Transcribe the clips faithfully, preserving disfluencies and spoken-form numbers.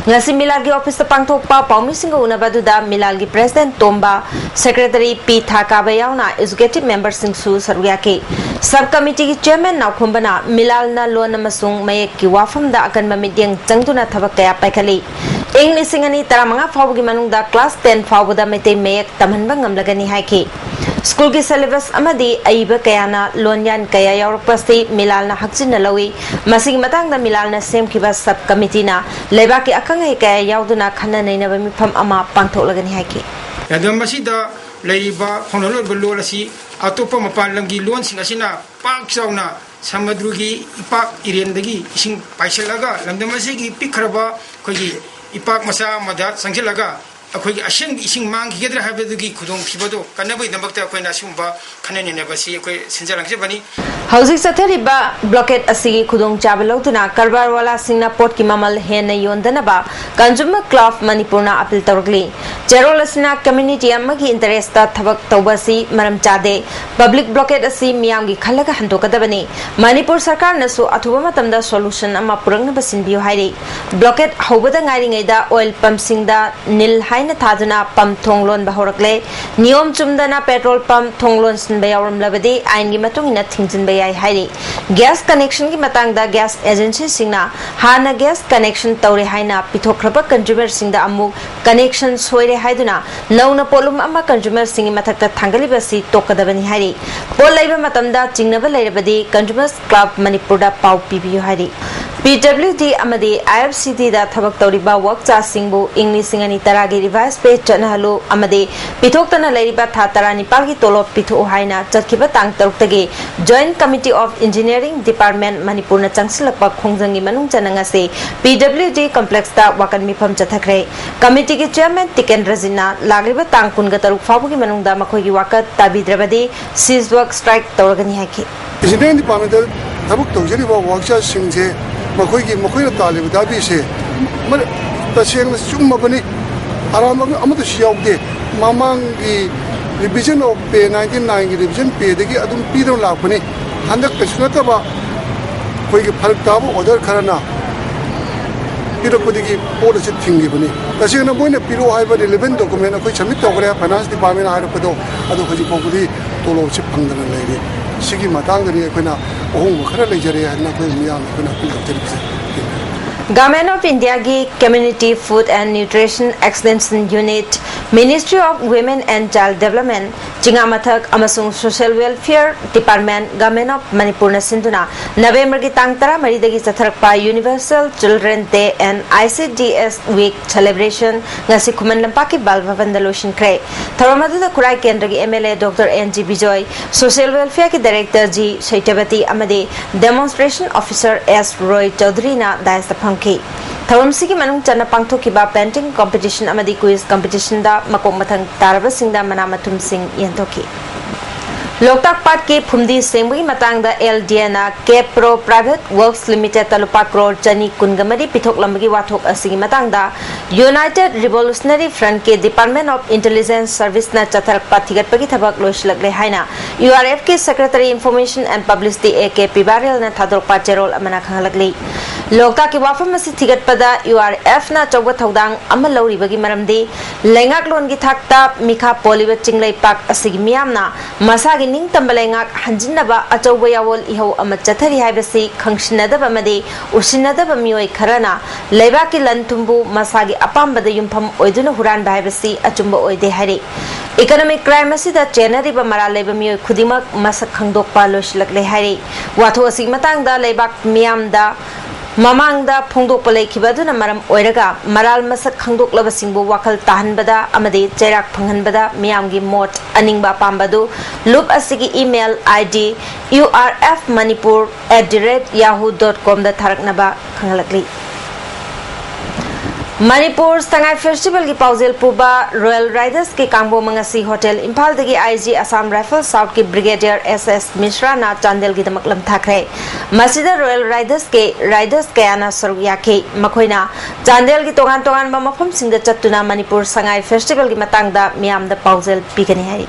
ꯉꯁꯤ ꯃꯤꯂꯥꯜꯒꯤ ꯑꯣꯐꯤꯁꯇ ꯄꯥꯡꯊꯣꯛꯄ ꯄꯥꯎꯃꯤꯁꯤꯡꯒ ꯎꯅꯕ ꯑꯗꯨꯗ ꯃꯤꯂꯥꯜꯒꯤ ꯄ꯭ꯔꯦꯁꯤꯗꯦꯟꯠ ꯇꯣꯝꯕ, ꯁꯦꯀ꯭ꯔꯦꯇꯔꯤ ꯄꯤ ꯊꯥꯀꯥꯕ ꯌꯥꯎꯅ ꯑꯦꯛꯖꯤꯀ꯭ꯌꯨꯇꯤꯚ ꯃꯦꯝꯕꯔꯁꯤꯡꯁꯨ ꯁꯔꯨꯛ ꯌꯥꯈꯤ꯫ ꯁꯕ ꯀꯃꯤꯇꯤꯒꯤ ꯆꯤꯌꯔꯃꯦꯟ ꯅꯥꯎꯈꯨꯝꯕꯅ ꯃꯤꯂꯥꯜꯅ ꯂꯣꯟ ꯑꯃꯁꯨꯡ ꯃꯌꯦꯛꯀꯤ ꯋꯥꯐꯝꯗ ꯑꯀꯟꯕ ꯃꯤꯠꯌꯦꯡ ꯆꯪꯗꯨꯅ ꯊꯕꯛ ꯀꯌꯥ ꯄꯥꯏꯈꯠꯂꯤ꯫ ꯏꯪ ꯂꯤꯁꯤꯡ ꯑꯅꯤ ꯇꯔꯥꯃꯉꯥ ꯐꯥꯎꯕꯒꯤ ꯃꯅꯨꯡꯗ ꯀ꯭ꯂꯥꯁ ꯇꯦꯟ ꯐꯥꯎꯕꯗ ꯃꯩꯇꯩ ꯃꯌꯦꯛ ꯇꯝꯍꯟꯕ ꯉꯝꯂꯒꯅꯤ ꯍꯥꯏꯈꯤ꯫ ꯁ꯭ꯀꯨꯜꯒꯤ ꯁꯦꯂꯦꯕꯁ ꯑꯃꯗꯤ ꯑꯏꯕ ꯀꯌꯥꯅ ꯂꯣꯟꯌꯥꯟ ꯀꯌꯥ ꯌꯥꯎꯔꯛꯄ ꯑꯁꯤ ꯃꯤꯂꯥꯜꯅ ꯍꯛꯆꯤꯟꯅ ꯂꯧꯏ꯫ ꯃꯁꯤꯒꯤ ꯃꯇꯥꯡꯗ ꯃꯤꯂꯥꯜꯅ ꯁꯦꯝꯈꯤꯕ ꯁꯕ ꯀꯃꯤꯇꯤꯅ ꯂꯩꯕꯥꯛꯀꯤ ꯑꯈꯪ ꯑꯍꯩ ꯀꯌꯥ ꯌꯥꯎꯗꯨꯅ ꯈꯟꯅ ꯅꯩꯅꯕ ꯃꯤꯐꯝ ꯑꯃ ꯄꯥꯡꯊꯣꯛꯂꯒꯅꯤ ꯍꯥꯏꯈꯤ꯫ ꯂꯝꯗꯝ ꯑꯁꯤꯗ ꯂꯩꯔꯤꯕ ꯐꯥꯎꯅꯂꯣꯟꯕ ꯂꯣꯟ ꯑꯁꯤ ꯑꯇꯣꯞꯄ ꯃꯄꯥꯟ ꯂꯝꯒꯤ ꯂꯣꯟꯁꯤꯡ ꯑꯁꯤꯅ ꯄꯥꯛ ꯆꯥꯎꯅ ꯁꯃꯨꯗ꯭ꯔꯒꯤ ꯏꯄꯥꯛ ꯏꯔꯦꯟꯗꯒꯤ ꯏꯁꯤꯡ ꯄꯥꯏꯁꯤꯜꯂꯒ ꯂꯝꯗꯝ ꯑꯁꯤꯒꯤ ꯄꯤꯛꯈ꯭ꯔꯕ ꯑꯩꯈꯣꯏꯒꯤ ꯏꯄꯥꯛ ꯃꯆꯥ ꯑꯃꯗ ꯆꯪꯁꯤꯜꯂꯒ ꯑꯩꯈꯣꯏꯒꯤ ꯑꯁꯦꯡꯕ ꯏꯁꯤꯡ ꯃꯥꯡꯈꯤꯒꯗ꯭ꯔꯥ ꯍꯥꯏꯕꯗꯨꯒꯤ ꯈꯨꯗꯣꯡꯊꯤꯕꯗꯨ ꯀꯟꯅꯕꯒꯤꯗꯃꯛꯇ ꯑꯩꯈꯣꯏꯅ ꯑꯁꯤꯒꯨꯝꯕ ꯈꯟꯅ ꯅꯩꯅꯕꯁꯤ ꯑꯩꯈꯣꯏ ꯁꯤꯟꯖ ꯂꯥꯡꯖꯕꯅꯤ꯫ ꯍꯧꯖꯤꯛ ꯆꯠꯊꯔꯤꯕ ꯕ꯭ꯂꯣꯀꯦꯠ ꯑꯁꯤꯒꯤ ꯈꯨꯗꯣꯡꯆꯥꯕ ꯂꯧꯗꯨꯅ ꯀꯔꯕꯥꯔ ꯋꯥꯂꯥꯁꯤꯡꯅ ꯄꯣꯠꯀꯤ ꯃꯃꯜ ꯍꯦꯟꯅ ꯌꯣꯟꯗꯅꯕ ꯀꯟꯖꯨꯃꯔ ꯀ꯭ꯂꯕ ꯃꯅꯤꯄꯨꯔꯅ ꯑꯄꯤꯜ ꯇꯧꯔꯛꯂꯤ꯫ ꯆꯦꯔꯣꯜ ꯑꯁꯤꯅ ꯀꯝꯃ꯭ꯌꯨꯅꯤꯇꯤ ꯑꯃꯒꯤ ꯏꯟꯇꯔꯦꯁꯇ ꯊꯕꯛ ꯇꯧꯕ ꯑꯁꯤ ꯃꯔꯝ ꯆꯥꯗꯦ꯫ ꯄꯕ꯭ꯂꯤꯛ ꯕ꯭ꯂꯣꯀꯦꯠ ꯑꯁꯤ ꯃꯤꯌꯥꯝꯒꯤ ꯈꯜꯂꯒ ꯍꯟꯗꯣꯛꯀꯗꯕꯅꯤ꯫ ꯃꯅꯤꯄꯨꯔ ꯁꯔꯀꯥꯔꯅꯁꯨ ꯑꯊꯨꯕ ꯃꯇꯝꯗ ꯁꯣꯂꯨꯁꯟ ꯑꯃ ꯄꯨꯔꯛꯅꯕ ꯁꯤꯟꯕꯤꯌꯨ ꯍꯥꯏꯔꯤ꯫ ꯕ꯭ꯂꯣꯀꯦꯠ ꯍꯧꯕꯗ ꯉꯥꯏꯔꯤꯉꯩꯗ ꯑꯣꯏꯜ ꯄꯝꯁꯤꯡꯗ ꯅꯤꯜ ꯍꯥꯏꯅ ꯊꯥꯗꯨꯅ ꯄꯝ ꯊꯣꯡ ꯂꯣꯟꯕ ꯍꯧꯔꯛꯂꯦ꯫ ꯅꯤꯌꯣꯝ ꯆꯨꯝꯗꯅ ꯄꯦꯇ꯭ꯔꯣꯜ ꯄꯝ ꯊꯣꯡ ꯂꯣꯟꯁꯤꯟꯕ ꯌꯥꯎꯔꯝꯂꯕꯗꯤ ꯑꯥꯏꯟꯒꯤ ꯃꯇꯨꯡ ꯏꯟꯅ ꯊꯤꯡꯖꯤꯟꯕ ꯌꯥꯏ ꯍꯥꯏꯔꯤ꯫ ꯒ꯭ꯌꯥꯁ ꯀꯅꯦꯛꯁꯟꯒꯤ ꯃꯇꯥꯡꯗ ꯒ꯭ꯌꯥꯁ ꯑꯦꯖꯦꯟꯁꯤꯁꯤꯡꯅ ꯍꯥꯟꯅ ꯒ꯭ꯌꯥꯁ ꯀꯅꯦꯛꯁꯟ ꯇꯧꯔꯦ ꯍꯥꯏꯅ ꯄꯤꯊꯣꯛꯈ꯭ꯔꯕ ꯀꯟꯖꯨꯃꯔꯁꯤꯡꯗ ꯑꯃꯨꯛ ꯀꯅꯦꯛꯁꯟ ꯁꯣꯏꯔꯦ ꯍꯥꯏꯗꯨꯅ ꯅꯧꯅ ꯄꯣꯠꯂꯨꯝ ꯑꯃ ꯀꯟꯖꯨꯃꯔꯁꯤꯡꯒꯤ ꯃꯊꯛꯇ ꯊꯥꯡꯒꯠꯂꯤꯕ ꯑꯁꯤ ꯇꯣꯛꯀꯗꯕꯅꯤ ꯍꯥꯏꯔꯤ꯫ ꯄꯣꯠ ꯂꯩꯕ ꯃꯇꯝꯗ ꯆꯤꯡꯅꯕ ꯂꯩꯔꯕꯗꯤ ꯀꯟꯖꯨꯃꯔꯁ ꯀ꯭ꯂꯕ ꯃꯅꯤꯄꯨꯔꯗ ꯄꯥꯎ ꯄꯤꯕꯤꯌꯨ ꯍꯥꯏꯔꯤ꯫ ꯄꯤ ꯗꯕ꯭ꯂꯤꯎ ꯗꯤ ꯑꯃꯗꯤ ꯑꯥꯏ ꯑꯦꯐ ꯁꯤ ꯗꯤꯗ ꯊꯕꯛ ꯇꯧꯔꯤꯕ ꯋꯥꯔꯛꯆꯥꯁꯤꯡꯕꯨ ꯏꯪ ꯂꯤꯁꯤꯡ ꯑꯅꯤ ꯇꯔꯥꯒꯤ ꯔꯤꯚꯥꯏꯁ ꯄꯦ ꯆꯠꯅꯍꯜꯂꯨ ꯑꯃꯗꯤ ꯄꯤꯊꯣꯛꯇꯅ ꯂꯩꯔꯤꯕ ꯊꯥ ꯇꯔꯥꯅꯤꯄꯥꯜꯒꯤ ꯇꯣꯂꯣꯞ ꯄꯤꯊꯣꯛꯎ ꯍꯥꯏꯅ ꯆꯠꯈꯤꯕ ꯇꯥꯡ ꯇꯔꯨꯛꯇꯒꯤ Joint Committee of Engineering Department ꯃꯅꯤꯄꯨꯔꯅ ꯆꯪꯁꯤꯜꯂꯛꯄ ꯈꯣꯡꯖꯪꯒꯤ ꯃꯅꯨꯡ ꯆꯟꯅ ꯉꯁꯤ ꯄꯤ ꯗꯕ꯭ꯂꯤꯎ ꯗꯤ ꯀꯝꯄ꯭ꯂꯦꯛꯁꯇ ꯋꯥꯀꯠ ꯃꯤꯐꯝ ꯆꯠꯊꯈ꯭ꯔꯦ꯫ ꯀꯃꯤꯇꯤꯒꯤ ꯆꯤꯌꯔꯃꯦꯟ ꯇꯤꯀꯦꯟꯗ꯭ꯔꯖꯤꯠꯅ ꯂꯥꯛꯂꯤꯕ ꯇꯥꯡ ꯀꯨꯟꯒ ꯇꯔꯨꯛ ꯐꯥꯎꯕꯒꯤ ꯃꯅꯨꯡꯗ ꯃꯈꯣꯏꯒꯤ ꯋꯥꯀꯠ ꯇꯥꯕꯤꯗ꯭ꯔꯕꯗꯤ ꯁꯤꯖ ꯋꯥꯛ ꯁ꯭ꯇ꯭ꯔꯥꯏꯛ ꯇꯧꯔꯒꯅꯤ ꯍꯥꯏꯈꯤ꯫ ꯏꯟꯖꯤꯅꯤꯌꯔꯤꯡ ꯗꯤꯄꯥꯔꯠꯃꯦꯟꯇ ꯊꯕꯛ ꯇꯧꯖꯔꯤꯕ ꯋꯥꯔꯛꯆꯔꯁꯤꯡꯁꯦ ꯃꯈꯣꯏꯒꯤ, ꯃꯈꯣꯏꯅ ꯇꯥꯜꯂꯤꯕ ꯗꯥꯕꯤꯁꯦ ꯃ-, ꯇꯁꯦꯡꯅ ꯆꯨꯝꯃꯕꯅꯤ꯫ ꯑꯔꯥꯟꯕ ꯑꯃꯠꯇꯁꯨ ꯌꯥꯎꯗꯦ꯫ ꯃꯃꯥꯡꯒꯤ revision of pay, nineteen ninety revision payꯗꯒꯤ ꯑꯗꯨꯝ ꯄꯤꯗꯨꯅ ꯂꯥꯛꯄꯅꯤ꯫ ꯍꯟꯗꯛꯇꯁꯨ ꯅꯠꯇꯕ ꯑꯩꯈꯣꯏꯒꯤ ꯐꯔꯛ ꯇꯥꯕ ꯑꯣꯔꯗꯔ ꯈꯔꯅ ꯄꯤꯔꯛꯄꯗꯒꯤ ꯄꯣꯠ ꯑꯁꯤ ꯊꯤꯡꯈꯤꯕꯅꯤ꯫ ꯇꯁꯦꯡꯅ ꯃꯣꯏꯅ ꯄꯤꯔꯛꯑꯣ ꯍꯥꯏꯕ relevant document ꯑꯩꯈꯣꯏ submit ꯇꯧꯈ꯭ꯔꯦ, finance department ꯍꯥꯏꯔꯛꯄꯗꯣ, ꯑꯗꯣ ꯍꯧꯖꯤꯛ ꯐꯥꯎꯕꯗꯤ ꯇꯣꯂꯣꯞꯁꯤ ꯐꯪꯗꯅ ꯂꯩꯔꯤ꯫ ꯁꯤꯒꯤ ꯃꯇꯥꯡꯗꯅꯤ ꯑꯩꯈꯣꯏꯅ ꯑꯍꯣꯡꯕ ꯈꯔ ꯂꯩꯖꯔꯦ ꯍꯥꯏꯅ ꯑꯩꯈꯣꯏ ꯃꯤꯌꯥꯝ ꯑꯩꯈꯣꯏꯅ ꯑꯄꯤꯜ ꯇꯧꯖꯔꯤꯕꯁꯦ꯫ Government of India ꯒꯤ Community Food and Nutrition Extension Unit, Ministry of Women and Child Development, ꯆꯤꯉꯥ ꯃꯊꯛ ꯑꯃꯁꯨꯡ Social Welfare Department, Government of ꯃꯅꯤꯄꯨꯔꯅ ꯁꯤꯟꯗꯨꯅ ꯅꯕꯦꯝꯕꯔꯒꯤ ꯇꯥꯡ ꯇꯔꯥꯃꯔꯤꯗꯒꯤ ꯆꯠꯊꯔꯛꯄ Universal Children Day and I C D S Week celebration ꯉꯁꯤ ꯈꯨꯃꯟ ꯂꯝꯄꯥꯛꯀꯤ ꯕꯥꯜ ꯚꯕꯟꯗ ꯂꯣꯏꯁꯤꯟꯈ꯭ꯔꯦ꯫ ꯊꯧꯔꯝ ꯑꯗꯨꯗ ꯈꯨꯔꯥꯏ ꯀꯦꯟꯗ꯭ꯔꯒꯤ M L A Doctor N G Bijoy, Social Welfare ꯒꯤ Director G ꯁꯩꯇꯕꯇꯤ ꯑꯃꯗꯤ Demonstration Officer S ꯔꯣꯏ ꯆꯧꯙꯔꯤꯅ dais ꯇ ꯐꯝꯈꯤ꯫ ꯊꯧꯔꯝꯁꯤꯒꯤ ꯃꯅꯨꯡ ꯆꯟꯅ ꯄꯥꯡꯊꯣꯛꯈꯤꯕ painting competition ꯑꯃꯗꯤ quiz competition ꯗ ꯃꯀꯣꯛ ꯃꯊꯪ ꯇꯥꯔꯕꯁꯤꯡꯗ ꯃꯅꯥ ꯃꯊꯨꯝꯁꯤꯡ ꯌꯦꯟꯊꯣꯛꯈꯤ꯫ ꯂꯣꯛꯇꯥꯛ ꯄꯥꯠꯀꯤ ꯐꯨꯝꯗꯤ ꯁꯦꯡꯕꯒꯤ ꯃꯇꯥꯡꯗ L D A ꯅ Cape Pro Private Works Limited ꯇ ꯂꯨꯄꯥ ꯀ꯭ꯔꯣꯔ ꯆꯅꯤ ꯀꯨꯟꯒ ꯃꯔꯤ ꯄꯤꯊꯣꯛꯂꯝꯕꯒꯤ ꯋꯥꯊꯣꯛ ꯑꯁꯤꯒꯤ ꯃꯇꯥꯡꯗ United Revolutionary Front ꯀꯤ Department of Intelligence Service ꯅ ꯆꯠꯊꯔꯛꯄ ꯊꯤꯒꯠꯄꯒꯤ ꯊꯕꯛ ꯂꯣꯏꯁꯤꯜꯂꯛꯂꯦ ꯍꯥꯏꯅ U R F ꯀꯤ Secretary Information and Publicity A K ꯄꯤꯕꯥꯔꯦꯜꯅ ꯊꯥꯗꯣꯔꯛꯄ ꯆꯦꯔꯣꯜ ꯑꯃꯅ ꯈꯪꯍꯜꯂꯛꯂꯤ꯫ ꯂꯣꯛꯇꯥꯛꯀꯤ ꯋꯥꯐꯝ ꯑꯁꯤ ꯊꯤꯒꯠꯄꯗ U R F ꯅ ꯑꯆꯧꯕ ꯊꯧꯗꯥꯡ ꯑꯃ ꯂꯧꯔꯤꯕꯒꯤ ꯃꯔꯝꯗꯤ ꯂꯩꯉꯥꯛꯂꯣꯟꯒꯤ ꯊꯥꯛꯇ ꯃꯤꯈꯥ ꯄꯣꯜꯂꯤꯕ ꯆꯤꯡꯂꯩꯄꯥꯛ ꯑꯁꯤꯒꯤ ꯃꯤꯌꯥꯝꯅ ꯃꯁꯥꯒꯤ ꯅꯤꯡꯇꯝꯕ ꯂꯩꯉꯥꯛ ꯍꯟꯖꯤꯟꯅꯕ ꯑꯆꯧꯕ ꯌꯥꯋꯣꯜ ꯏꯍꯧ ꯑꯃ ꯆꯠꯊꯔꯤ ꯍꯥꯏꯕꯁꯤ ꯈꯪꯁꯤꯟꯅꯗꯕ ꯑꯃꯗꯤ ꯎꯁꯤꯟꯅꯗꯕ ꯃꯤꯑꯣꯏ ꯈꯔꯅ ꯂꯩꯕꯥꯛꯀꯤ ꯂꯟ ꯊꯨꯝꯕꯨ ꯃꯁꯥꯒꯤ ꯑꯄꯥꯝꯕꯗ ꯌꯨꯝꯐꯝ ꯑꯣꯏꯗꯨꯅ ꯍꯨꯔꯥꯟꯕ ꯍꯥꯏꯕꯁꯤ ꯑꯆꯨꯝꯕ ꯑꯣꯏꯗꯦ ꯍꯥꯏꯔꯤ꯫ Economic crime ꯑꯁꯤꯗ ꯆꯦꯟꯅꯔꯤꯕ ꯃꯔꯥꯜ ꯂꯩꯕ ꯃꯤꯑꯣꯏ ꯈꯨꯗꯤꯡꯃꯛ ꯃꯁꯛ ꯈꯪꯗꯣꯛꯄ ꯂꯣꯏꯁꯤꯜꯂꯛꯂꯦ ꯍꯥꯏꯔꯤ꯫ ꯋꯥꯊꯣꯛ ꯑꯁꯤꯒꯤ ꯃꯇꯥꯡꯗ ꯂꯩꯕꯥꯛ ꯃꯤꯌꯥꯝꯗ ꯃꯃꯥꯡꯗ ꯐꯣꯡꯗꯣꯛꯄ ꯂꯩꯈꯤꯕ ꯑꯗꯨꯅ ꯃꯔꯝ ꯑꯣꯏꯔꯒ ꯃꯔꯥꯜ ꯃꯁꯛ ꯈꯪꯗꯣꯛꯂꯕꯁꯤꯡꯕꯨ ꯋꯥꯈꯜ ꯇꯥꯍꯟꯕꯗ ꯑꯃꯗꯤ ꯆꯩꯔꯥꯛ ꯐꯪꯍꯟꯕꯗ ꯃꯤꯌꯥꯝꯒꯤ ꯃꯣꯠ ꯑꯅꯤꯡꯕ ꯑꯄꯥꯝꯕ ꯑꯗꯨ ꯂꯨꯞ ꯑꯁꯤꯒꯤ email I D U R F Manipur at the rate yahoo dot com ꯗ ꯊꯥꯔꯛꯅꯕ ꯈꯪꯍꯜꯂꯛꯂꯤ꯫ ꯃꯅꯤꯄꯨꯔ ꯁꯉꯥꯏ ꯐꯦꯁꯇꯤꯚꯦꯜꯒꯤ ꯄꯥꯎꯖꯦꯜ ꯄꯨꯕ Royal Riders ꯀꯤ ꯀꯥꯡꯕꯣꯃ ꯉꯁꯤ ꯍꯣꯇꯦꯜ ꯏꯝꯐꯥꯜꯗꯒꯤ I G Assam Rifles South ꯀꯤ Brigadier S S ꯃꯤꯁ꯭ꯔꯥꯅ ꯆꯥꯟꯗꯦꯜꯒꯤꯗꯃꯛ ꯂꯝꯊꯥꯈ꯭ꯔꯦ꯫ ꯃꯁꯤꯗ Royal Riders ꯀꯤ Riders ꯀꯌꯥꯅ ꯁꯔꯨꯛ ꯌꯥꯈꯤ꯫ ꯃꯈꯣꯏꯅ ꯆꯥꯟꯗꯦꯜꯒꯤ ꯇꯣꯉꯥꯟ ꯇꯣꯉꯥꯟꯕ ꯃꯐꯝꯁꯤꯡꯗ ꯆꯠꯇꯨꯅ ꯃꯅꯤꯄꯨꯔ ꯁꯉꯥꯏ ꯐꯦꯁꯇꯤꯚꯦꯜꯒꯤ ꯃꯇꯥꯡꯗ ꯃꯤꯌꯥꯝꯗ ꯄꯥꯎꯖꯦꯜ ꯄꯤꯒꯅꯤ ꯍꯥꯏꯔꯤ꯫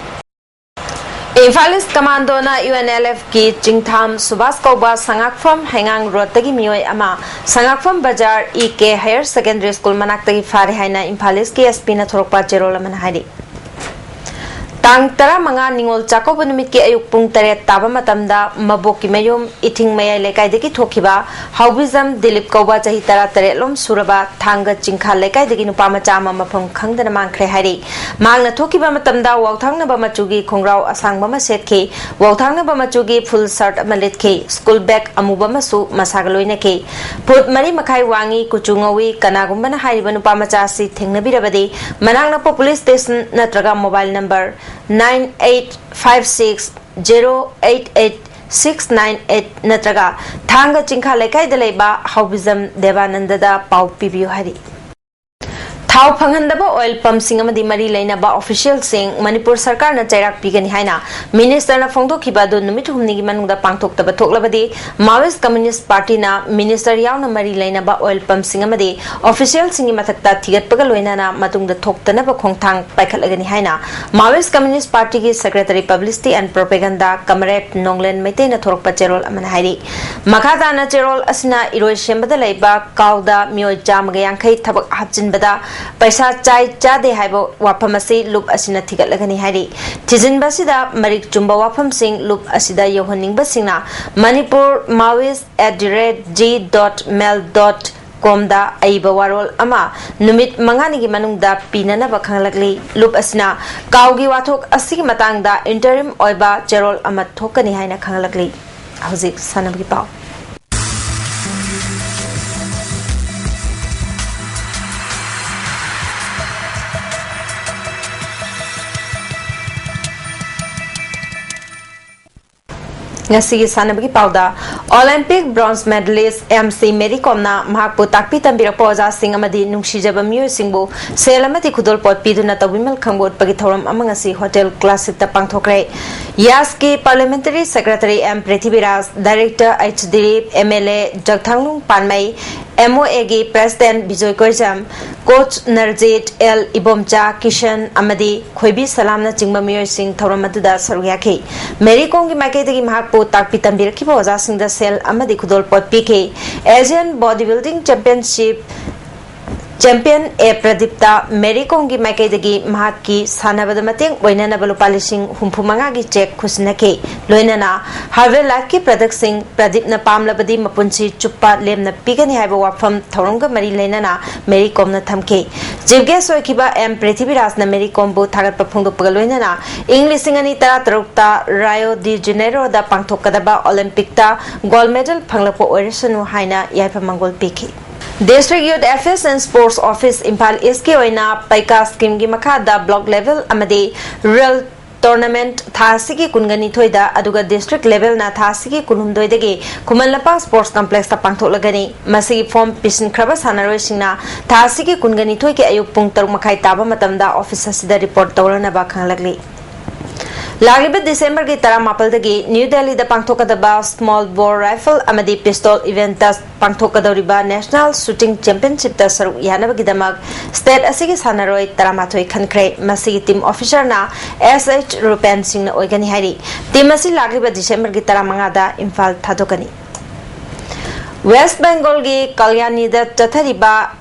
ꯏꯝꯐꯥꯜ ꯏꯁ ꯀꯃꯥꯟꯗꯣꯅ ꯌꯨ ꯑꯦꯟ ꯑꯦꯜ ꯑꯦꯐꯀꯤ ꯆꯤꯡꯊꯥꯝ ꯁꯨꯕꯥꯁ ꯀꯧꯕ ꯁꯉꯥꯛꯐꯝ ꯍꯩꯉꯥꯡ ꯔꯣꯗꯇꯒꯤ ꯃꯤꯑꯣꯏ ꯑꯃ ꯁꯉꯥꯛꯐꯝ ꯕꯖꯥꯔ ꯏ ꯀꯦ ꯍꯥꯌꯔ ꯁꯦꯀꯦꯟꯗꯔꯤ ꯁ꯭ꯀꯨꯜ ꯃꯅꯥꯛꯇꯒꯤ ꯐꯥꯔꯦ ꯍꯥꯏꯅ ꯏꯝꯐꯥꯜ ꯏꯁꯀꯤ ꯑꯦꯁ ꯄꯤꯅ ꯊꯣꯔꯛꯄ ꯆꯦꯔꯣꯜ ꯑꯃꯅ ꯍꯥꯏꯔꯤ꯫ ꯇꯥꯡ ꯇꯔꯥꯃꯉꯥ ꯅꯤꯉꯣꯜ ꯆꯥꯛꯀꯧꯕ ꯅꯨꯃꯤꯠꯀꯤ ꯑꯌꯨꯛ ꯄꯨꯡ ꯇꯔꯦꯠ ꯇꯥꯕ ꯃꯇꯝꯗ ꯃꯕꯣꯛꯀꯤ ꯃꯌꯨꯝ ꯏꯊꯤꯡ ꯃꯌꯥꯏ ꯂꯩꯀꯥꯏꯗꯒꯤ ꯊꯣꯛꯈꯤꯕ ꯍꯥꯎꯕꯤꯖꯝ ꯗꯤꯂꯤꯞ ꯀꯧꯕ ꯆꯍꯤ ꯇꯔꯥꯇꯔꯦꯠꯂꯣꯝ ꯁꯨꯔꯕ ꯊꯥꯡꯒ ꯆꯤꯡꯈꯥ ꯂꯩꯀꯥꯏꯗꯒꯤ ꯅꯨꯄꯥ ꯃꯆꯥ ꯑꯃ ꯃꯐꯝ ꯈꯪꯗꯅ ꯃꯥꯡꯈ꯭ꯔꯦ ꯍꯥꯏꯔꯤ꯫ ꯃꯍꯥꯛꯅ ꯊꯣꯛꯈꯤꯕ ꯃꯇꯝꯗ ꯋꯥꯎꯊꯥꯡꯅꯕ ꯃꯆꯨꯒꯤ ꯈꯣꯡꯒ꯭ꯔꯥꯎ ꯑꯁꯥꯡꯕ ꯑꯃ ꯁꯦꯠꯈꯤ꯫ ꯋꯥꯎꯊꯥꯡꯅꯕ ꯃꯆꯨꯒꯤ ꯐꯨꯜ ꯁꯔꯠ ꯑꯃ ꯂꯤꯠꯈꯤ꯫ ꯁ꯭ꯀꯨꯜ ꯕꯦꯒ ꯑꯃꯨꯕ ꯑꯃꯁꯨ ꯃꯁꯥꯒ ꯂꯣꯏꯅꯈꯤ꯫ ꯐꯨꯠ ꯃꯔꯤ ꯃꯈꯥꯏ ꯋꯥꯡꯉꯤ, ꯀꯨꯆꯨ ꯉꯧꯏ꯫ ꯀꯅꯥꯒꯨꯝꯕꯅ ꯍꯥꯏꯔꯤꯕ ꯅꯨꯄꯥ ꯃꯆꯥ ꯑꯁꯤ ꯊꯦꯡꯅꯕꯤꯔꯕꯗꯤ ꯃꯅꯥꯛ ꯅꯛꯄ ꯄꯨꯂꯤꯁ ꯁ꯭ꯇꯦꯁꯟ ꯅꯠꯇ꯭ꯔꯒ mobile number nine eight five six zero eight eight six nine eight ꯅꯠꯇ꯭ꯔꯒ ꯊꯥꯡꯒ ꯆꯤꯡꯈꯥ ꯂꯩꯀꯥꯏꯗ ꯂꯩꯕ ꯍꯥꯎꯕꯤꯖꯝ ꯗꯦꯕꯥꯅꯟꯗꯗ ꯄꯥꯎ ꯄꯤꯕꯤꯌꯨ ꯍꯥꯏꯔꯤ꯫ ꯊꯥꯎ ꯐꯪꯍꯟꯗꯕ ꯑꯣꯏꯜ ꯄꯝꯁꯤꯡ ꯑꯃꯗꯤ ꯃꯔꯤ ꯂꯩꯅꯕ ꯑꯣꯐꯤꯁꯤꯌꯦꯜꯁꯤꯡ ꯃꯅꯤꯄꯨꯔ ꯁꯔꯀꯥꯔꯅ ꯆꯩꯔꯥꯛ ꯄꯤꯒꯅꯤ ꯍꯥꯏꯅ ꯃꯤꯅꯤꯁꯇꯔꯅ ꯐꯣꯡꯗꯣꯛꯈꯤꯕ ꯑꯗꯨ ꯅꯨꯃꯤꯠ ꯍꯨꯝꯅꯤꯒꯤ ꯃꯅꯨꯡꯗ ꯄꯥꯡꯊꯣꯛꯇꯕ ꯊꯣꯛꯂꯕꯗꯤ ꯃꯥꯋꯤꯁ ꯀꯝꯃ꯭ꯌꯨꯅꯤꯁ ꯄꯥꯔꯇꯤꯅ ꯃꯤꯅꯤꯁꯇꯔ ꯌꯥꯎꯅ ꯃꯔꯤ ꯂꯩꯅꯕ ꯑꯣꯏꯜ ꯄꯝꯁꯤꯡ ꯑꯃꯗꯤ ꯑꯣꯐꯤꯁꯤꯌꯦꯜꯁꯤꯡꯒꯤ ꯃꯊꯛꯇ ꯊꯤꯒꯠꯄꯒ ꯂꯣꯏꯅꯅ ꯃꯇꯨꯡꯗ ꯊꯣꯛꯇꯅꯕ ꯈꯣꯡꯊꯥꯡ ꯄꯥꯏꯈꯠꯂꯒꯅꯤ ꯍꯥꯏꯅ ꯃꯥꯋꯤꯁ ꯀꯝꯃ꯭ꯌꯨꯅꯤꯁ ꯄꯥꯔꯇꯤꯒꯤ ꯁꯦꯀ꯭ꯔꯦꯇꯔꯤ ꯄꯕ꯭ꯂꯤꯁꯤꯇꯤ ꯑꯦꯟ ꯄ꯭ꯔꯣꯄꯦꯒꯟꯗꯥ ꯀꯃꯔꯦꯗ ꯅꯣꯡꯂꯦꯟ ꯃꯩꯇꯩꯅ ꯊꯣꯔꯛꯄ ꯆꯦꯔꯣꯜ ꯑꯃꯅ ꯍꯥꯏꯔꯤ꯫ ꯃꯈꯥ ꯇꯥꯅ ꯆꯦꯔꯣꯜ ꯑꯁꯤꯅ ꯏꯔꯣꯏꯁꯦꯝꯕꯗ ꯂꯩꯕ ꯀꯥꯎꯗ ꯃꯤꯑꯣꯏ ꯆꯥꯝꯃꯒ ꯌꯥꯡꯈꯩ ꯊꯕꯛ ꯍꯥꯞꯆꯤꯟꯕꯗ ꯄꯩꯁꯥ ꯆꯥꯏ ꯆꯥꯗꯦ ꯍꯥꯏꯕ ꯋꯥꯐꯝ ꯑꯁꯤ ꯂꯨꯞ ꯑꯁꯤꯅ ꯊꯤꯒꯠꯂꯒꯅꯤ ꯍꯥꯏꯔꯤ꯫ ꯊꯤꯖꯤꯟꯕ ꯑꯁꯤꯗ ꯃꯔꯤꯛ ꯆꯨꯝꯕ ꯋꯥꯐꯝꯁꯤꯡ ꯂꯨꯞ ꯑꯁꯤꯗ ꯌꯧꯍꯟꯅꯤꯡꯕꯁꯤꯡꯅ manipur maoist at the rate g dot mail dot comꯗ ꯑꯏꯕ ꯋꯥꯔꯣꯜ ꯑꯃ ꯅꯨꯃꯤꯠ ꯃꯉꯥꯅꯤꯒꯤ ꯃꯅꯨꯡꯗ ꯄꯤꯅꯅꯕ ꯈꯪꯂꯛꯂꯤ꯫ ꯂꯨꯞ ꯑꯁꯤꯅ ꯀꯥꯎꯒꯤ ꯋꯥꯊꯣꯛ ꯑꯁꯤꯒꯤ ꯃꯇꯥꯡꯗ ꯏꯟꯇꯔꯤꯝ ꯑꯣꯏꯕ ꯆꯦꯔꯣꯜ ꯑꯃ ꯊꯣꯛꯀꯅꯤ ꯍꯥꯏꯅ ꯈꯪꯂꯛꯂꯤ꯫ ꯍꯧꯖꯤꯛ ꯁꯥꯟꯅꯕꯒꯤ ꯄꯥꯎ꯫ ꯉꯁꯤꯒꯤ ꯁꯥꯟꯅꯕꯒꯤ ꯄꯥꯎꯗ, Olympic bronze medallist M C Mary ꯀꯣꯝꯅ ꯃꯍꯥꯛꯄꯨ ꯇꯥꯛꯄꯤ ꯇꯝꯕꯤꯔꯛꯄ ꯑꯣꯖꯥꯁꯤꯡ ꯑꯃꯗꯤ ꯅꯨꯡꯁꯤꯖꯕ ꯃꯤꯑꯣꯏꯁꯤꯡꯕꯨ ꯁꯦꯜ ꯑꯃꯗꯤ ꯈꯨꯗꯣꯜꯄꯣꯠ ꯄꯤꯗꯨꯅ ꯇꯧꯕꯤꯃꯜ ꯈꯪꯕ ꯎꯠꯄꯒꯤ ꯊꯧꯔꯝ ꯑꯃ ꯉꯁꯤ ꯍꯣꯇꯦꯜ ꯀ꯭ꯂꯥꯁꯤꯛꯇ ꯄꯥꯡꯊꯣꯛꯈ꯭ꯔꯦ꯫ ꯌꯥꯁꯀꯤ parliamentary secretary M Prithviraj, director H Dilip, M L A ꯖꯒꯊꯥꯡꯂꯨꯡ ꯄꯥꯟꯃꯩ, ꯑꯦꯝ ꯑꯣ ꯑꯦꯒꯤ president Bijoy Koijam, coach Narjit L Ibomcha, Kishan ꯑꯃꯗꯤ ꯈꯣꯏꯕꯤ ꯁꯂꯥꯝꯅꯆꯤꯡꯕ ꯃꯤꯑꯣꯏꯁꯤꯡ ꯊꯧꯔꯝ ꯑꯗꯨꯗ ꯁꯔꯨꯛ ꯌꯥꯈꯤ꯫ ꯃꯦꯔꯤ ꯀꯣꯝꯒꯤ ꯃꯥꯏꯀꯩꯗꯒꯤ ꯃꯍꯥꯛꯄꯨ ꯇꯥꯛꯄꯤ ꯇꯝꯕꯤꯔꯛꯈꯤꯕ ꯑꯣꯖꯥꯁꯤꯡꯗ ꯁꯦꯜ ꯑꯃꯗꯤ ꯈꯨꯗꯣꯜꯄꯣꯠ ꯄꯤꯈꯤ꯫ Asian body building championship champion A ꯄ꯭ꯔꯗꯤꯞꯇ ꯃꯦꯔꯤ ꯀꯣꯝꯒꯤ ꯃꯥꯏꯀꯩꯗꯒꯤ ꯃꯍꯥꯛꯀꯤ ꯁꯥꯟꯅꯕꯗ ꯃꯇꯦꯡ ꯑꯣꯏꯅꯅꯕ ꯂꯨꯄꯥ ꯂꯤꯁꯤꯡ ꯍꯨꯝꯐꯨ ꯃꯉꯥꯒꯤ ꯆꯦꯛ ꯈꯨꯠꯁꯤꯟꯅꯈꯤ꯫ ꯂꯣꯏꯅꯅ ꯍꯔꯕꯦꯜ ꯂꯥꯏꯐꯀꯤ ꯄ꯭ꯔꯗꯛꯁꯤꯡ ꯄ꯭ꯔꯗꯤꯞꯅ ꯄꯥꯝꯂꯕꯗꯤ ꯃꯄꯨꯟꯁꯤ ꯆꯨꯞꯄ ꯂꯦꯝꯅ ꯄꯤꯒꯅꯤ ꯍꯥꯏꯕ ꯋꯥꯐꯝ ꯊꯧꯔꯝꯒ ꯃꯔꯤ ꯂꯩꯅꯅ ꯃꯦꯔꯤ ꯀꯣꯝꯅ ꯊꯝꯈꯤ꯫ ꯆꯤꯐ ꯒꯦꯁ ꯑꯣꯏꯈꯤꯕ ꯑꯦꯝ ꯄ꯭ꯔꯤꯊꯤꯕꯤꯔꯥꯖꯅ ꯃꯦꯔꯤ ꯀꯣꯝꯕꯨ ꯊꯥꯒꯠꯄ ꯐꯣꯡꯗꯣꯛꯄꯒ ꯂꯣꯏꯅꯅ ꯏꯪ ꯂꯤꯁꯤꯡ ꯑꯅꯤ ꯇꯔꯥ ꯇꯔꯨꯛꯇ ꯔꯥꯏꯑꯣ ꯗꯤ ꯖꯦꯅꯦꯔꯣꯗ ꯄꯥꯡꯊꯣꯛꯀꯗꯕ ꯑꯣꯂꯤꯝꯄꯤꯛꯇ ꯒꯣꯜꯗ ꯃꯦꯗꯜ ꯐꯪꯂꯛꯄ ꯑꯣꯏꯔꯁꯅꯨ ꯍꯥꯏꯅ ꯌꯥꯏꯐ ꯃꯪꯒꯣꯜ ꯄꯤꯈꯤ꯫ District Youth Affairs and Sports Office Imphal ꯏꯁꯀꯤ ꯑꯣꯏꯅ ꯄꯩꯀꯥ ꯁ꯭ꯀꯤꯝꯒꯤ ꯃꯈꯥꯗ ꯕ꯭ꯂꯣꯛ ꯂꯦꯚꯦꯜ ꯑꯃꯗꯤ ꯔꯨꯔꯦꯜ ꯇꯣꯔꯅꯥꯃꯦꯟꯠ ꯊꯥ ꯑꯁꯤꯒꯤ ꯀꯨꯟꯒ ꯅꯤꯊꯣꯏꯗ, ꯑꯗꯨꯒ ꯗꯤꯁꯇ꯭ꯔꯤꯛ ꯂꯦꯚꯦꯜꯅ ꯊꯥ ꯑꯁꯤꯒꯤ ꯀꯨꯟꯍꯨꯝꯗꯣꯏꯗꯒꯤ ꯈꯨꯃꯟ ꯂꯝꯄꯥꯛ ꯁ꯭ꯄꯣꯔꯠꯁ ꯀꯝꯄ꯭ꯂꯦꯛꯁꯇ ꯄꯥꯡꯊꯣꯛꯂꯒꯅꯤ꯫ ꯃꯁꯤꯒꯤ ꯐꯣꯔꯝ ꯄꯤꯁꯤꯟꯈ꯭ꯔꯕ ꯁꯥꯟꯅꯔꯣꯏꯁꯤꯡꯅ ꯊꯥ ꯑꯁꯤꯒꯤ ꯀꯨꯟꯒ ꯅꯤꯊꯣꯏꯒꯤ ꯑꯌꯨꯛ ꯄꯨꯡ ꯇꯔꯨꯛ ꯃꯈꯥꯏ ꯇꯥꯕ ꯃꯇꯝꯗ ꯑꯣꯐꯤꯁ ꯑꯁꯤꯗ ꯔꯤꯄꯣꯔꯠ ꯇꯧꯔꯅꯕ ꯈꯪꯍꯜꯂꯛꯂꯤ꯫ ꯂꯥꯛꯂꯤꯕ ꯗꯤꯁꯦꯝꯕꯔꯒꯤ ꯇꯔꯥꯃꯥꯄꯜꯗꯒꯤ ꯅ꯭ꯌꯨ ꯗꯦꯜꯂꯤꯗ ꯄꯥꯡꯊꯣꯛꯀꯗꯕ ꯁ꯭ꯃꯣꯜ ꯕꯣꯔ ꯔꯥꯏꯐꯜ ꯑꯃꯗꯤ ꯄꯤꯁꯇꯣꯜ ꯏꯚꯦꯟꯠꯇ ꯄꯥꯡꯊꯣꯛꯀꯗꯧꯔꯤꯕ ꯅꯦꯁꯅꯦꯜ ꯁꯨꯇꯤꯡ ꯆꯦꯝꯄꯤꯌꯟꯁꯤꯞꯇ ꯁꯔꯨꯛ ꯌꯥꯅꯕꯒꯤꯗꯃꯛ ꯁ꯭ꯇꯦꯠ ꯑꯁꯤꯒꯤ ꯁꯥꯟꯅꯔꯣꯏ ꯇꯔꯥꯃꯥꯊꯣꯏ ꯈꯟꯈ꯭ꯔꯦ꯫ ꯃꯁꯤꯒꯤ ꯇꯤꯝ ꯑꯣꯐꯤꯁꯔꯅ ꯑꯦꯁ ꯑꯩꯆ ꯔꯨꯄꯦꯟ ꯁꯤꯡꯅ ꯑꯣꯏꯒꯅꯤ ꯍꯥꯏꯔꯤ꯫ ꯇꯤꯝ ꯑꯁꯤ ꯂꯥꯛꯂꯤꯕ ꯗꯤꯁꯦꯝꯕꯔꯒꯤ ꯇꯔꯥꯃꯉꯥꯗ ꯏꯝꯐꯥꯜ ꯊꯥꯗꯣꯛꯀꯅꯤ꯫ ꯋꯦꯁ꯭ꯠ ꯕꯦꯡꯒꯣꯜꯒꯤ ꯀꯂꯌꯥꯅꯤꯗ ꯆꯠꯊꯔꯤꯕ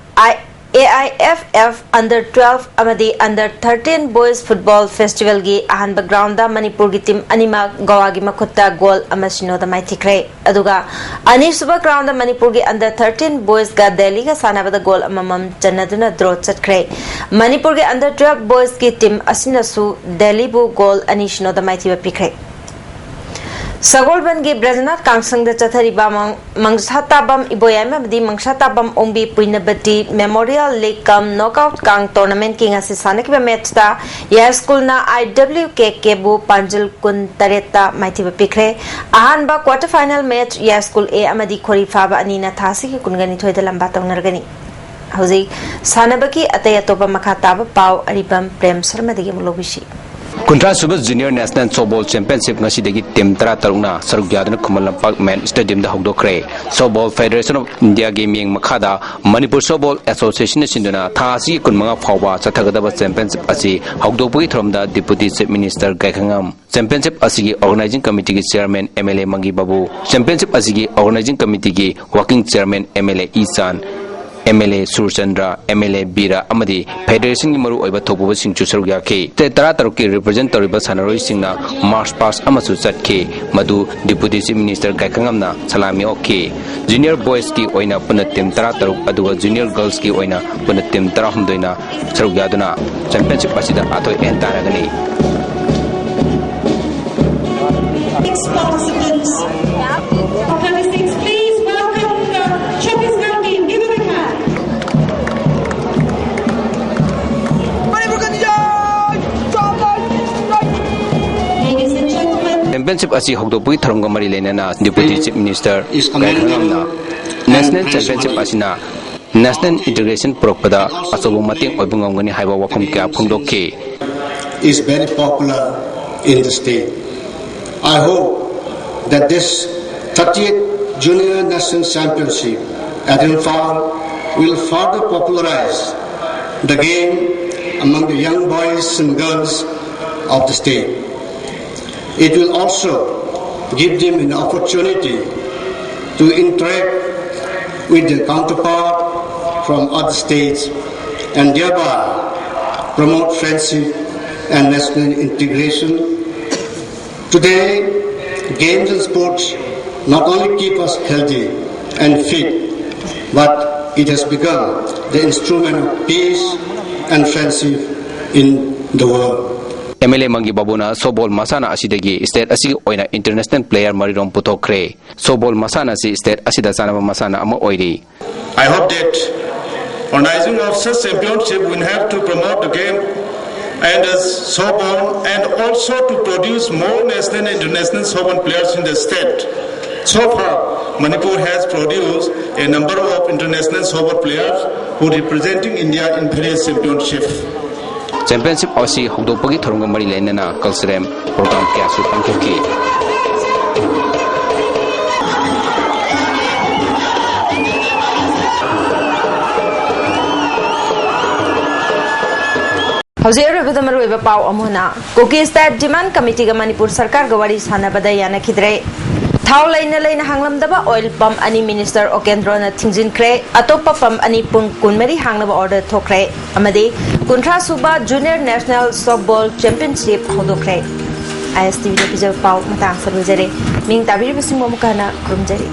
I A I F F under twelve ꯑꯃꯗꯤ ꯑꯟꯗꯔ ꯊꯥꯔꯇꯤꯟ ꯕꯣꯏꯁ ꯐꯨꯠꯕꯣꯜ ꯐꯦꯁꯇꯤꯚꯦꯜꯒꯤ ꯑꯍꯥꯟꯕ ꯒ꯭ꯔꯥꯎꯟꯗ ꯃꯅꯤꯄꯨꯔꯒꯤ ꯇꯤꯝ ꯑꯅꯤꯃꯛ ꯒꯣꯋꯥꯒꯤ ꯃꯈꯨꯠꯇ ꯒꯣꯜ ꯑꯃ ꯁꯤꯅꯣꯗ ꯃꯥꯏꯊꯤꯈ꯭ꯔꯦ꯫ ꯑꯗꯨꯒ ꯑꯅꯤꯁꯨꯕ ꯒ꯭ꯔꯥꯎꯟꯗ ꯃꯅꯤꯄꯨꯔꯒꯤ ꯑꯟꯗꯔ ꯊꯥꯔꯇꯤꯟ ꯕꯣꯏꯁꯀ ꯗꯦꯜꯂꯤꯒ ꯁꯥꯟꯅꯕꯗ ꯒꯣꯜ ꯑꯃꯃꯝ ꯆꯟꯅꯗꯨꯅ ꯗ꯭ꯔꯣ ꯆꯠꯈ꯭ꯔꯦ꯫ ꯃꯅꯤꯄꯨꯔꯒꯤ ꯑꯟꯗꯔ ꯇ꯭ꯋꯦꯜꯐ ꯕꯣꯏꯁꯀꯤ ꯇꯤꯝ ꯑꯁꯤꯅꯁꯨ ꯗꯦꯜꯂꯤꯕꯨ ꯒꯣꯜ ꯑꯅꯤ ꯁꯤꯅꯣꯗ ꯃꯥꯏꯊꯤꯕ ꯄꯤꯈ꯭ꯔꯦ꯫ ꯁꯒꯣꯜꯕꯟꯒꯤ ꯕ꯭ꯔꯖꯅꯥꯊ ꯀꯥꯡꯁꯪꯗ ꯆꯠꯊꯔꯤꯕ ꯃꯪ-, ꯃꯪꯁꯥꯇꯥꯕꯝ ꯏꯕꯣꯌꯥꯏꯃ ꯑꯃꯗꯤ ꯃꯪꯁꯥꯇꯥꯕꯝ ꯑꯣꯡꯕꯤ ꯄꯨꯏꯅꯕꯇꯤ ꯃꯦꯃꯣꯔꯤꯌꯦꯜ ꯂꯤꯒ ꯀꯝ ꯅꯣꯛꯑꯥꯎꯠ ꯀꯥꯡ ꯇꯣꯔꯅꯥꯃꯦꯟꯠꯀꯤ ꯉꯁꯤ ꯁꯥꯟꯅꯈꯤꯕ ꯃꯦꯆꯇ ꯌꯥꯏꯁ꯭ꯀꯨꯜꯅ ꯑꯥꯏ ꯗꯕ꯭ꯂꯤꯎ ꯀꯦ ꯀꯦꯕꯨ ꯄꯥꯟꯖꯤꯜ ꯀꯨꯟ ꯇꯔꯦꯠꯇ ꯃꯥꯏꯊꯤꯕ ꯄꯤꯈ꯭ꯔꯦ꯫ ꯑꯍꯥꯟꯕ ꯀ꯭ꯋꯥꯔꯇꯔ ꯐꯥꯏꯅꯦꯜ ꯃꯦꯆ ꯌꯥꯏꯁ꯭ꯀꯨꯜ ꯑꯦ ꯑꯃꯗꯤ ꯈꯣꯔꯤ ꯐꯥꯕ ꯑꯅꯤꯅ ꯊꯥ ꯑꯁꯤꯒꯤ ꯀꯨꯟꯒ ꯅꯤꯊꯣꯏꯗ ꯂꯝꯕꯥ ꯇꯧꯅꯔꯒꯅꯤ꯫ ꯍꯧꯖꯤꯛ ꯁꯥꯟꯅꯕꯒꯤ ꯑꯇꯩ ꯑꯇꯣꯞꯄ ꯃꯈꯥ ꯇꯥꯕ ꯄꯥꯎ ꯑꯔꯤꯕꯝ ꯄ꯭ꯔꯦꯝ ꯁꯔꯃꯗꯒꯤ ꯑꯃꯨꯛ ꯂꯧꯕꯤꯁꯤ꯫ ꯀꯨꯟꯊ꯭ꯔꯥ ꯁꯨꯕ Junior National Softball Championship ꯉꯁꯤꯗꯒꯤ team ꯇꯔꯥ ꯇꯔꯨꯛꯅ ꯁꯔꯨꯛ ꯌꯥꯗꯨꯅ ꯈꯨꯃꯟ ꯂꯝꯄꯥꯛ ꯃꯦꯟ stadiumꯗ ꯍꯧꯗꯣꯛꯈ꯭ꯔꯦ꯫ Softball Federation of Indiaꯒꯤ ꯃꯤꯠꯌꯦꯡ ꯃꯈꯥꯗ ꯃꯅꯤꯄꯨꯔ Softball Associationꯅ ꯁꯤꯟꯗꯨꯅ ꯊꯥ ꯑꯁꯤꯒꯤ ꯀꯨꯟꯃꯉꯥ ꯐꯥꯎꯕ ꯆꯠꯊꯒꯗꯕ championship ꯑꯁꯤ ꯍꯧꯗꯣꯛꯄꯒꯤ ꯊꯧꯔꯝꯗ Deputy Chief Minister ꯒꯥꯏꯈꯪꯉꯝ, championship ꯑꯁꯤꯒꯤ organizing committeeꯒꯤ chairman MLA ꯃꯪꯒꯤ ꯕꯥꯕꯨ, championship ꯑꯁꯤꯒꯤ organizing committeeꯒꯤ working chairman MLA ꯏꯆꯥꯟ, MLA Surchandra, MLA ꯕꯤꯔ ꯑꯃꯗꯤ federationꯒꯤ ꯃꯔꯨꯑꯣꯏꯕ ꯊꯧꯄꯨꯕꯁꯤꯡꯁꯨ ꯁꯔꯨꯛ ꯌꯥꯈꯤ꯫ State ꯇꯔꯥ ꯇꯔꯨꯛꯀꯤ represent ꯇꯧꯔꯤꯕ ꯁꯥꯟꯅꯔꯣꯏꯁꯤꯡꯅ march past ꯑꯃꯁꯨ ꯆꯠꯈꯤ, ꯃꯗꯨ Deputy Chief Minister ꯒꯥꯏꯈꯪꯉꯝꯅ ꯁꯂꯥꯃꯤ ꯑꯣꯛꯈꯤ꯫ Junior boysꯀꯤ ꯑꯣꯏꯅ ꯄꯨꯟꯅ team ꯇꯔꯥ ꯇꯔꯨꯛ, ꯑꯗꯨꯒ junior girlsꯀꯤ ꯑꯣꯏꯅ ꯄꯨꯟꯅ team ꯇꯔꯥꯍꯨꯝꯗꯣꯏꯅ ꯁꯔꯨꯛ ꯌꯥꯗꯨꯅ championship ꯑꯁꯤꯗ ꯑꯊꯣꯏ ꯑꯍꯦꯟ ꯇꯥꯟꯅꯒꯅꯤ꯫ Six participants. Thirty-six, please welcome the Chhattisgarh team. Give a big hand. Ladies and gentlemen, championship ꯑꯁꯤ ꯍꯧꯗꯣꯛꯄꯒꯤ ꯊꯧꯔꯝꯒ ꯃꯔꯤ ꯂꯩꯅꯅ Deputy Chief Minister ꯒꯥꯏꯈꯪꯉꯝꯅ National Championship ꯑꯁꯤꯅ National integration ꯄꯨꯔꯛꯄꯗ ꯑꯆꯧꯕ ꯃꯇꯦꯡ ꯑꯣꯏꯕ ꯉꯝꯒꯅꯤ ꯍꯥꯏꯕ ꯋꯥꯐꯝ ꯀꯌꯥ ꯐꯣꯡꯗꯣꯛꯈꯤ꯫ Is very popular in the state. I hope that this thirtieth Junior National Championship at Imphal will further popularize the game among the young boys and girls of the state. It will also give them an opportunity to interact with their counterpart from other states and thereby promote friendship and national integration. Today, games and sports not only keep us healthy and fit, but it has become the instrument of peace and friendship in the world. MLA ꯃꯪꯒꯤ ꯕꯥꯕꯨꯅ softball ꯃꯁꯥꯟꯅ ꯑꯁꯤꯗꯒꯤ state ꯑꯁꯤꯒꯤ ꯑꯣꯏꯅ international player ꯃꯔꯤꯔꯣꯝ ꯄꯨꯊꯣꯛꯈ꯭ꯔꯦ꯫ Softball ꯃꯁꯥꯟꯅ ꯑꯁꯤ state ꯑꯁꯤꯗ ꯆꯥꯟꯅꯕ ꯃꯁꯥꯟꯅ ꯑꯃ ꯑꯣꯏꯔꯤ꯫ I hope that organizing of such championship will help to promote the game and as softball and also to produce more national and international softball players in the state. So far, Manipur has produced a number of international softball players who representing India in various championship. Championship ꯑꯁꯤ ꯍꯧꯗꯣꯛꯄꯒꯤ ꯊꯧꯔꯝꯒ ꯃꯔꯤ ꯂꯩꯅꯅ cultural programme ꯀꯌꯥꯁꯨ ꯄꯥꯡꯊꯣꯛꯈꯤ꯫ ꯍꯧꯖꯤꯛ ꯑꯔꯣꯏꯕꯗ ꯃꯔꯨꯑꯣꯏꯕ ꯄꯥꯎ ꯑꯃꯨꯛ ꯍꯟꯅ꯫ ꯀꯨꯀꯤ ꯁ꯭ꯇꯦꯠ ꯗꯤꯃꯥꯟ ꯀꯃꯤꯇꯤꯒ ꯃꯅꯤꯄꯨꯔ ꯁꯔꯀꯥꯔꯒ ꯋꯥꯔꯤ ꯁꯥꯟꯅꯕꯗ ꯌꯥꯅꯈꯤꯗ꯭ꯔꯦ꯫ ꯊꯥꯎ ꯂꯩꯅ ꯂꯩꯅ ꯍꯥꯡꯂꯝꯗꯕ ꯑꯣꯏꯜ ꯄꯝꯞ ꯑꯅꯤ ꯃꯤꯅꯤꯁꯇꯔ ꯎꯄꯦꯟꯗ꯭ꯔꯣꯅ ꯊꯤꯡꯖꯤꯟꯈ꯭ꯔꯦ꯫ ꯑꯇꯣꯞꯄ ꯄꯝꯞ ꯑꯅꯤ ꯄꯨꯡ ꯀꯨꯟꯃꯔꯤ ꯍꯥꯡꯅꯕ ꯑꯣꯔꯗꯔ ꯊꯣꯛꯈ꯭ꯔꯦ꯫ ꯑꯃꯗꯤ ꯀꯨꯟꯊ꯭ꯔꯥ ꯁꯨꯕ ꯖꯨꯅꯤꯌꯔ ꯅꯦꯁꯅꯦꯜ ꯁꯣꯐꯕꯣꯜ ꯆꯦꯝꯄꯤꯌꯟꯁꯤꯞ ꯍꯧꯗꯣꯛꯈ꯭ꯔꯦ꯫ ISTVꯗ ꯄꯤꯖꯕ ꯄꯥꯎ ꯃꯇꯥꯡ ꯑꯁꯤꯗ ꯂꯣꯏꯖꯔꯦ꯫ ꯃꯤꯡ ꯇꯥꯕꯤꯔꯤꯕꯁꯤꯡꯕꯨ ꯑꯃꯨꯛꯀ ꯍꯟꯅ ꯈꯨꯔꯨꯝꯖꯔꯤ꯫